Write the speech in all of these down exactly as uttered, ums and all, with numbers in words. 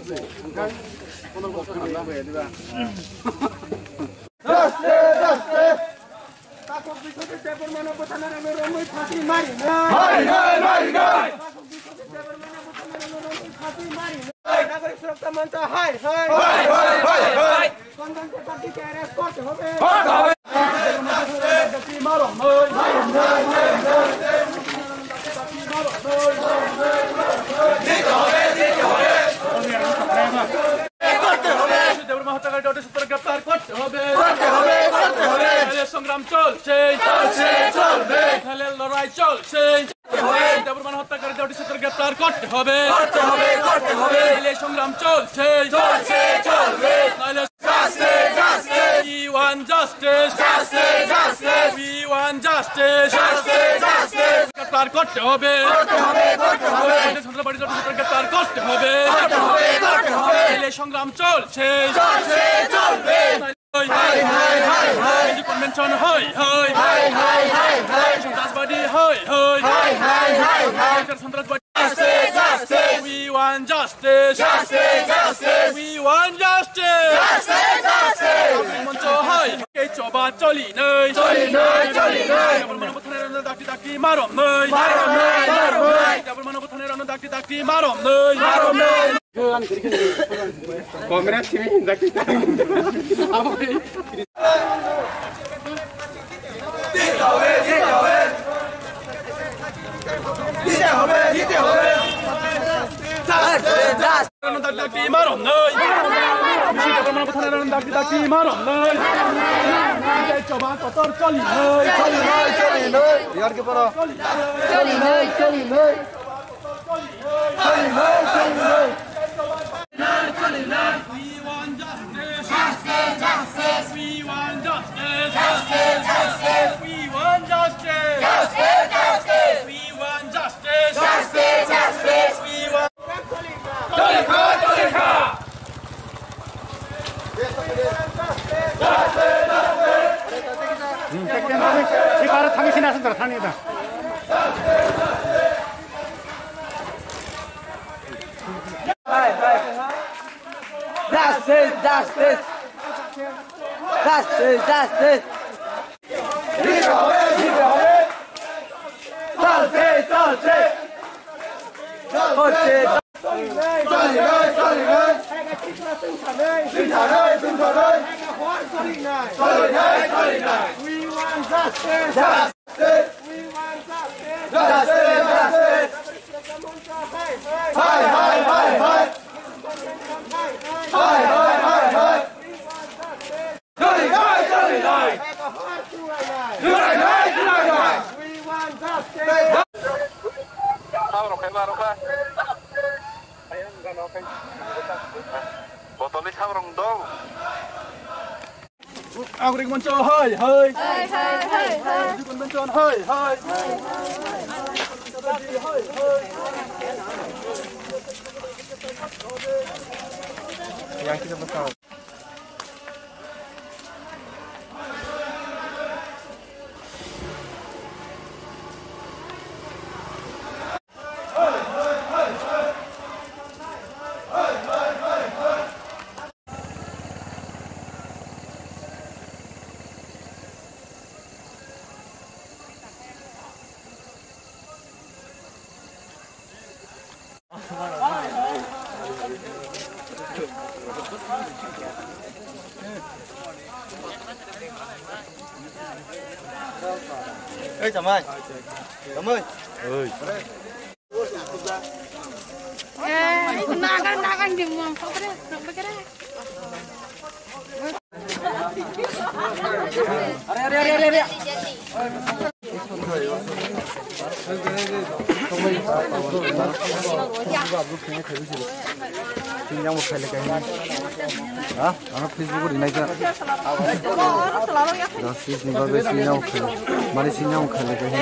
Hai, hai, hai, hai! নাগরিক সুরক্ষা মঞ্চ, হায়, হায়! হায়, হায়, হায়, হায়! সন্ত্রাসীদের দাবিকে arrest করতে হবে। করতে হবে। করতে হবে। দেবর মহাত্মা গান্ধী সূত্রে গ্রেফতার করতে হবে। করতে হবে, করতে হবে। নাইলে সংগ্রাম চলছে। চলছে, চলবে। নাইলে লড়াই চলছে। দেবর মহাত্মা গান্ধী সূত্রে গ্রেফতার করতে হবে। করতে হবে, করতে হবে। নাইলে সংগ্রাম চলছে। চলছে, চলবে। নাইলে Justice, justice! We want justice! Justice, justice! We want justice! Justice, justice! গ্রেফতার করতে হবে। করতে হবে, করতে হবে। সন্ত্রাসবাদী জড়িত গ্রেফতার করতে হবে। করতে হবে, করতে হবে। নাইলে সংগ্রাম চলছে। চলছে, চলবে। হায়, হায়, হায়, হায়। কনভেনশন হায়, হায়। হায়, হায়, হায়, হায়। সন্ত্রাসবাদী হায়, হায়। হায়, হায়, হায়, হায়। সন্ত্রাসবাদী Justice, justice! We want justice! Justice, justice! We want justice! Justice, justice! মঞ্চ হয়, এই চবা চলি নেই। চলি নেই, চলি নেই। ডাবল মানব থানার রানা ডাকটি ডাকটি মারম নেই। মারম নেই, মারম নেই। ডাবল মানব থানার রানা ডাকটি ডাকটি মারম নেই। মারম নেই। Kamera simi dakti tak. We want justice! Justice, justice! We want justice! Justice, justice! We want justice! Justice, justice! We want justice! Justice, justice! We want Toli kha, toli kha! Justice, justice! Hai, hai. Justice, justice. Justice, justice. Justice, justice. Justice. We want justice. Justice! We want justice! Justice! Justice! Hai, hai, hai, hai! Hai, hai, hai, hai! Choli nai, choli nai! Choli nai, choli nai! We want justice! Botol ni sabrong dong. Nagorik Moncho, hoi, hoi. Hoi, hoi, hoi, hoi. Nagorik Moncho, hoi, hoi. Hoi, hoi. Yang kita bersama. Ei, chamai. Chamai. Oi. Eh, nagan, nagan, di muang, kau kere, kau kere. Are, are, are, are, are. Sini yang mau kali kali. Ha? Ano Facebook rinai ka. Dos piece ni babe sini yang mau kali. Mari sini yang mau kali kali.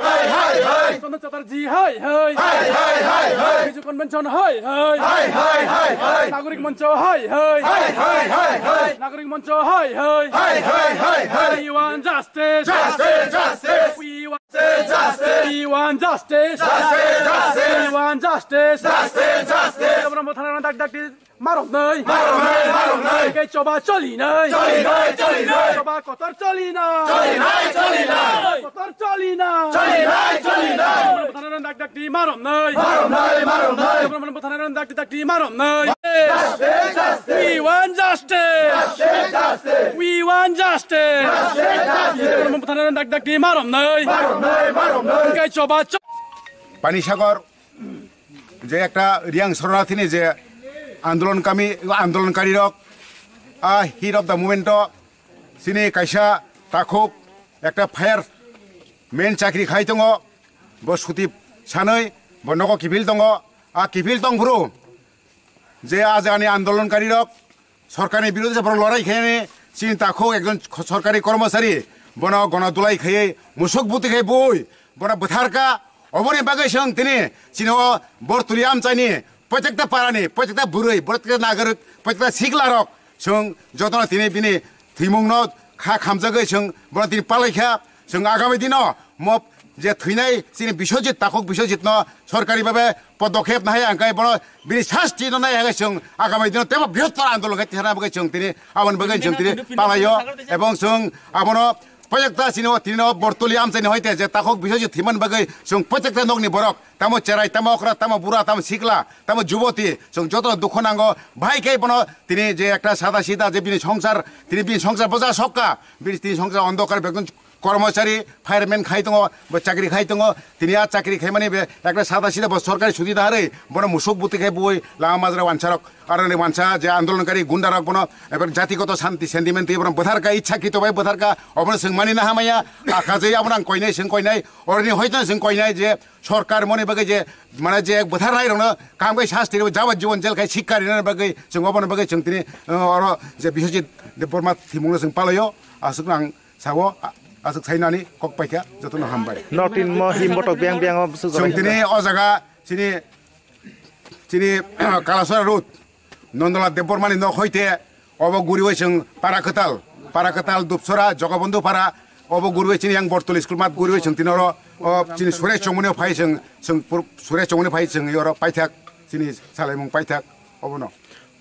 Hai, hai, hai! Chandra Chatterjee, hai, hai! Hai, hai, hai, hai! Biju Convention, hai, hai! Hai, hai, hai, hai! Nagorik Moncho, hai, hai! Hai, hai, hai, hai! Nagorik Moncho, hai, hai! Hai, hai, hai, hai! We want justice! Justice, justice! We want Justice! We want justice! Justice! Justice! We want justice! Justice! Justice! Boromoni bwtharnai dak dak di maroknai. Maroknai, maroknai. Hingke choba cholinai. Cholinai, cholinai. Choba kotor cholinai. Cholinai, cholinai. Kotor cholinai. Cholinai, cholinai. Boromoni bwtharnai dak dak di maroknai. Maroknai, maroknai. Boromoni bwtharnai dak dak di maroknai. Justice, justice. We want justice. Justice, justice. We want justice. Justice, justice. Boromoni bwtharnai dak dak di maroknai. Maroknai, maroknai. Hingke choba cho- Pani Sagar je ekta Reang Shoronathi ni je andolon kami, andolon kari rok, a heat of the moment o chini kaisa takhuk ekta fireman chakri khai tongo, bo suti sanwi bo nogo kiphil tongo, a kiphil tong phuru je a jagani andolon kari rok sorkarni birodhe borok lorai khainani chini takhuk ekjon sorkari kormosari bono gono dulai khaiwi musuk buti khai bui bono bwtharkha. Oboni bagwi chwng tini chini o Bortuli amchaini protekta parani, protekta bwrwi, protekta nagarok, protekta siklarok chwng jotono tini bini thwimungno kha khamjagwi chwng bono tini palaikha. Chwng agami dino mo je thwinai chini Biswajit, takhuk Biswajitno sorkari babe podokhep nahai angkai bono bini sasti no nai angkai chwng agami dino tebo brihottor andolon khai tisana bagwi chwng tini aboni bagwi chwng tini palaio. Ebong chwng abono Pajakta chini o tini o Bortoli amchaini hoite je takhuk Biswajit thwimani bagwi chwng pajakta nokni borok, tamo cherai, tamo okra, tamo bura, tamo sikla, tamo juboti, chwng joto dukho nango. Bahai khe bono tini je ekta sada sida je bini songsar, tini bini songsar boja sokka, bini tini songsar ondokar, bekon kormochari, fireman khai tongo, bo chakri khai tongo, tini a chakri khaimani be ekta sada sida bo sorkari suti da harwi bono musuk buti khai bui lama majra wansarok. Aroni wansa je andolonkari gunda rok bono ebar jatigoto santi sentiment twi bono bwtharkha, ichha krito bai bwtharkha, obono chwng mani na hamaya, akha je abono ang koinai chwng koinai, oroni hoito chwng koinai je sorkar moni bagwi je mane je bwtharnai rokno kam kai sasti rw jaba jibon jel khai sikka rina bagwi chwng obono bagwi chwng tini, uh, oro je Biswajit Debbarma thimungno chwng palaio, aswkno ang sao, a-, aswk sainani kok paikha, jotono hambai. Notin mo him botok biang biang o bwswk chwng tini o jaga chini Chini Kalasora road, Nondola Debbarmani nok hoite obo guriwi chwng para kwtal, para kwtal Dupsora, Jogobondhu para, obo guriwi chini yang Bortoli school mat guriwi chwng tini oro, o chini Suresh Chongmani phai chwng, chwng pur-, Suresh Chongmani phai chwng oro paithak, chini salaimung paithak obono.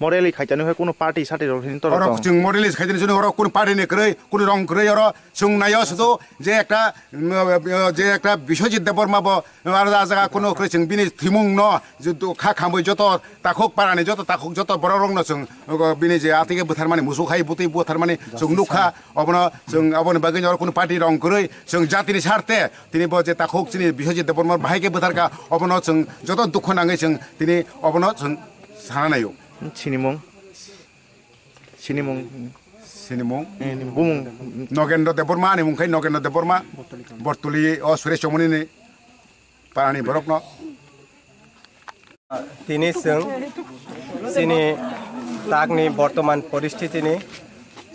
Morally khaitani hai kuno party sati rok hin toro Oro tong. Chwng morally khaitani chwng oro kuno party ni kwrwi, kuno rong kwrwi oro chwng naio sudu je ekta, mm, je ekta Biswajit Debbarma bo Aro a jaga kunu kwrwi chwng bini thwimung no je do kha khamwi joto takhuk parani joto takhuk joto borok rok no chwng, uh, bini je atike bwtharmani musuk hai bwtwi bwtharmani chwng nukha, obono chwng aboni bagwi oro kunu party rong kwrwi chwng jatini sarte tini bo je takhuk chini Biswajit Debbarma bahai khe bwtharkha obono chwng joto dukhu nangwi chwng tini obono chwng sana naio. Sinimung. Sinimung. Sinimung. Eh, ni bumung. Nogendra Debbarma, ani mung khai Nogendra Debbarma. Bortuli o Suresh Chongmani ni parani borok no. Tini chwng chini takni bortoman poristiti ni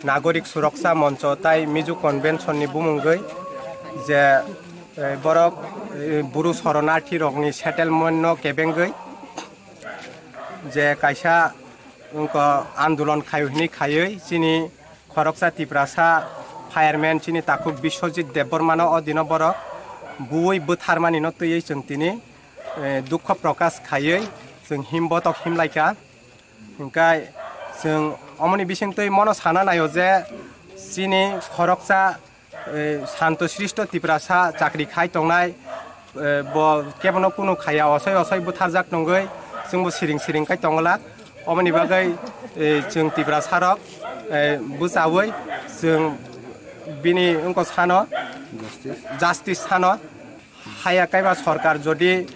Nagorik Suraksa Moncho tai Mizo Convention ni bumungwi je, eh, borok, eh, buru soronarthi rokni settlement no kebengwi je kaisa wngkha andolon khaio hinwi khaiwi chini khoroksa Tiprasa fireman chini takhuk Biswajit Debbarmano o dino borok buwi bwtharmani no twiwi chwng tini, eh, dukho prokash khaiwi chwng him botok himlaikha. Hingkai chwng omoni bisingtwi mono sana naio je chini khoroksa eh, Santo Srishto Tiprasa chakri khai tongnai, eh, bo kebono kunu khaya osoi osoi bwtharjak tongwi chwngbo siring siring khai tongolak. Oboni bagwi, eh, chwng Tiprasa rok, eh, bwchawi chwng bini wngkha sano justice sano. Haya kaiba sorkar jodi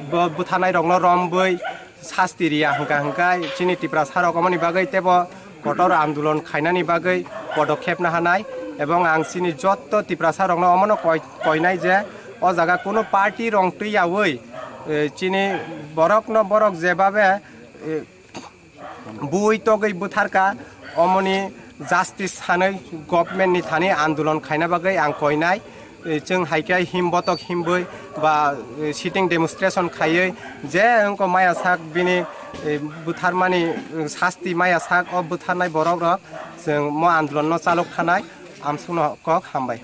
bo bwtharnai rokno romwi sasti riya hwnkha hwnkhe chini Tiprasa rok omoni bagwi teibo kotor andolon khainani bagwi podokhep nahanai, ebong ang chini jotto Tiprasa rokno omono koi-, koinai je o jaga kunu party rong twi yawi, eh, chini borokno borok jebabe, eh, Bui togwi bwtharkha, omoni justice sanwi government ni thani andolon khaina bagwi ang koinai. Eh, chwng hai khe him botok himbwi ba, eh, sitting demonstration khaiwi je wngkha maya sak bini, eh, bwtharmani, eh, sasti maya sak o bwtharnai borok rok chwng mo andolon no chalok khanai. Amsukno kok hambai.